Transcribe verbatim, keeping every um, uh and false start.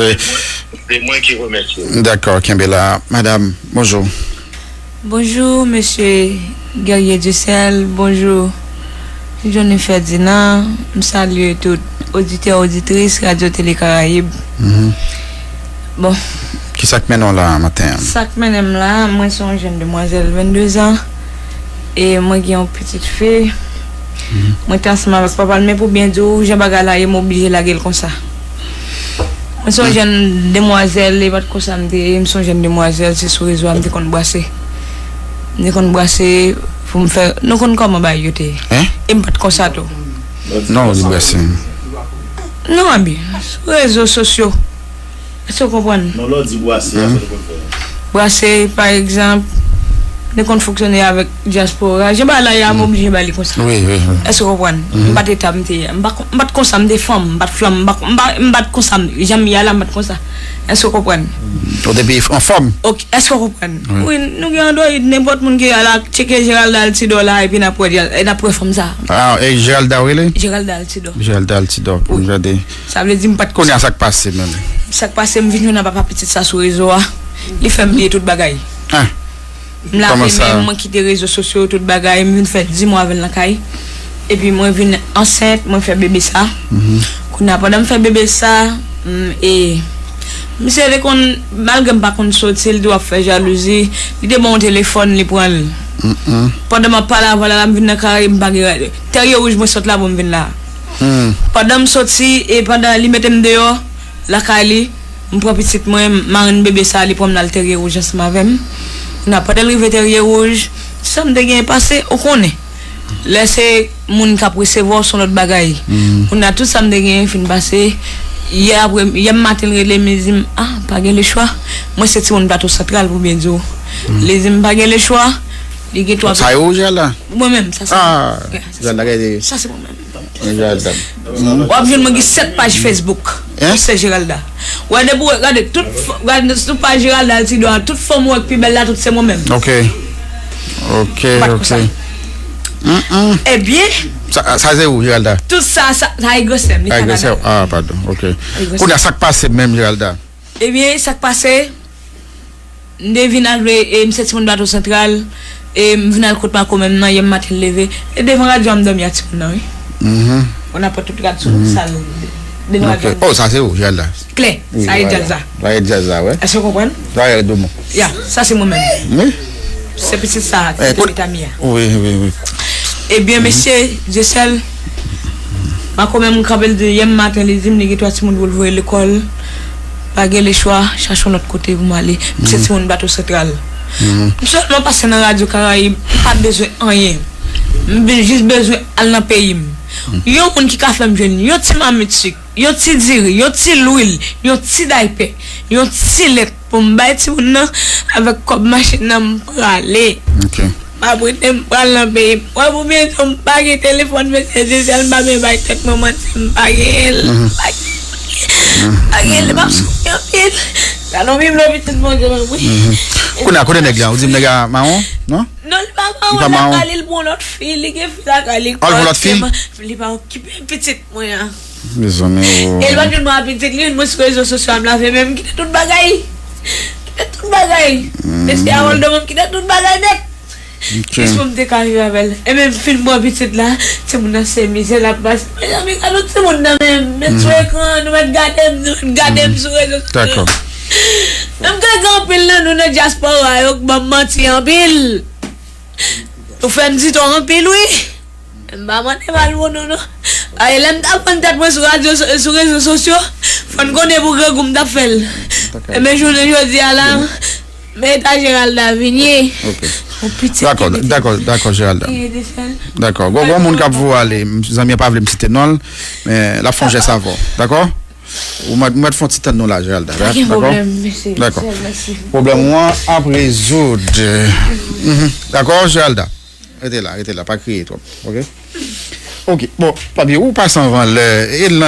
Se mwen ki remèsye. Dakò, kenbe la. Madanm, bonjou. Bonjou, mesye Guerrier Dieuseul. Bonjou, Johnny Ferdinand. M salye tout oditè, oditris Radyo Tele Karayib. Mhm. Bon. Kisa k mennen w la maten an? Sa k mennen m la, mwen se yon jèn demwazèl vennde zan. E mwen gen yon pitit fi. Mhm. Mwen te ansanm avèk papa l, men pou byen di w, jan bagay la ye, m oblije lage l konsa. Mwen se yon jèn demwazèl, e pa t konsa m te ye, m se yon jèn demwazèl, se sou rezo a m te konn brase. M te konn brase pou m fè, nou konn kòman bagay yo te ye. Hein? E m pa t konsa tou. Non, li brase. Non, abi, sou rezo sosyo. Èske w konprann? Non, lè w di brase, sa nou konn fè. Brase, pa egzanp, nou konn fonksyone avèk dyaspora. Jan bagay la ye a, m oblije ba li konsa. Wi, wi, wi. Èske w konprann? M pa t eta m te ye. M pa, m pa t konsa, m te fanm, m pa t flanm, m pa, m pa, m pa t konsa, jan m ye a la, m pa t konsa. Èske w konprann? Ou te pi anfòm? Ok, èske w konprann? Wi. Wi, nou gen andwoyid, nenpòt moun ki la, tcheke Geralda Altidor la, epi n ap wè, n ap wè fanm sa. Ah, e Geralda w rele? Geralda Altidor. Geralda Altidor, pou m gade. Sa vle di m pa t... Kounye a sa k pase menm? Sa k pase, m vin jwenn ak papa pitit sa sou rezo a. Li fè m bliye tout bagay. Ah. M lave men m, mwen kite rezo sosyo, tout bagay, m vin fè dis mwa avè l nan kay. Epi mwen vin ansent, mwen fè bebe sa. Mhm. Kounye a, pandan m fè bebe sa, m, e, misye te konn, malgre m pa konn soti, li di w ap fè jalouzi, li te ban yon telefòn, li pran l. Mm, mm. Pandan m ap pale avè l la, m vin nan kay, m pa gen rad. Tèrye wouj mwen sot la pou m vin la. Hmm. Pandan m soti, e pandan li mete m deyò, lakay li, m pran pitit mwen, marenn bebe sa, li pran m nan Tèrye Wouj ansanm avè m. Kounye a, pandan l rive Tèrye Wouj, sa m te genyen pase, ou konnen. Lè se moun k ap resevwa w, se yon lòt bagay. Hmm. Kounye a, tout sa m te genyen fin pase. Yè apre, yè maten, l rele m, li di m, "Ah, pa gen lechwa." Mwen se timoun Plato Santral, pou byen di w. Hmm. Li di m, "Pa gen lechwa." Li gen twa... Sa yo, Geralda? Mwen menm, sa se... Ah, Geralda, gade. Sa se mwen menm. Geralda. W ap jwenn mwen gen sèt paj Facebook. Hein? Tout se Geralda. W ap depi w gade tout, gade sou paj Geralda Altidor a, tout fanm ou wè k pi bèl la, tout se mwen menm. Ok. Ok, ok. Mm, mm. Ebyen. Sa, sa se ou, Geralda? Tout sa, sa, sa e gran sè m, li Kanada. Ah, padon, ok. Kounye a, sa k pase menm, Geralda? Ebyen, sa k pase, m te vin al, e, m se timoun Plato Santral, e m vin al kot makomè m nan, yè maten l leve, e devan radyo a m dòmi ak timoun nan, wi. Mhm. Ou nan pòt tout rad sou sal, devan radyo a m. Oh, sa se ou, Geralda? Klè, sa e djaz la. Sa e djaz la, wi. Èske w konprann? Sa e Domo. Ya, sa se mwen menm. Wi. Se pitit sa ki te met ami a. Wi, wi, wi. Ebyen, mesye, Dieuseul, makomè m kanpe, l di, yè maten, li di m li gen twa timoun pou l voye lekòl. Pa gen lechwa, chache yon lòt kote pou m ale. M se timoun Plato Santral. M sèlman pase nan Radyo Karayib, m pa bezwen anyen. M be-, jis bezwen al nan peyi m. Yon moun ki ka fè m jwenn yon ti mamit sik, yon ti diri, yon ti lwil, yon ti daypè, yon ti lèt pou m bay timoun nan, avèk kòb machin nan, m prale. Ok. M ap rete, m pral nan peyi m. Wè, pou byen di w, m pa gen telefòn, mesye Dieuseul, m pa bezwen bay tèt mwen manti, m pa gen l. M pa gen l. M pa gen l, m ap soufri anpil. Gade yon biblo pitit Bondye mwen, wi. Kounye a, kote nèg la? Ou di m nèg la mawon? Non? Non, li pa mawon, lakay li, li pran lòt fi, li gen fi lakay li. Oh, li pran lòt fi? Kòrèkteman, li pa okipe pitit mwen an. Mezanmi, oh. E l pa t vin mwen ak pitit li, mwen sou rezo sosyo a, m lave men m, kite tout bagay. Kite tout bagay. Mesye Harold, mwen kite tout bagay nèt. Ok. Jis pou m te ka viv avè l. E menm fin mwen pitit la, timoun nan se mizè l ap pase. Mezanmi, gade yon timoun nan menm, met sou ekran, nou mèt gade m, nou mèt gade m sou rezo sosyo. Dakò. Menm ke gen anpil nan nou nan dyaspora yo k ban m manti anpil. Ou fè m di twò anpil, wi. M pa mande mal pou nou, non. Ay, lè m t ap vann tèt mwen sou radyo, sou, sou rezo sosyo, fò n konnen pou grangou m t ap fè l. Ebyen, jounen jodi a la, men eta Geralda vin ye. Ok. Dakò, dakò, dakò, Geralda. Dakò. Gon, gon moun k ap voye ale. Zanmi an pa vle m site non l, men l ap fè yon jès avè w. Dakò? Ou mèt, ou mèt fè yon ti tann nou la, Geralda. Pa gen pwoblèm, mesye. Dakò. Pwoblèm ou an ap rezoud. Mhm. Dakò, Geralda? Rete la, rete la, pa kriye twòp, ok? Ok, bon, papye, ou pase anvan lè, e l nan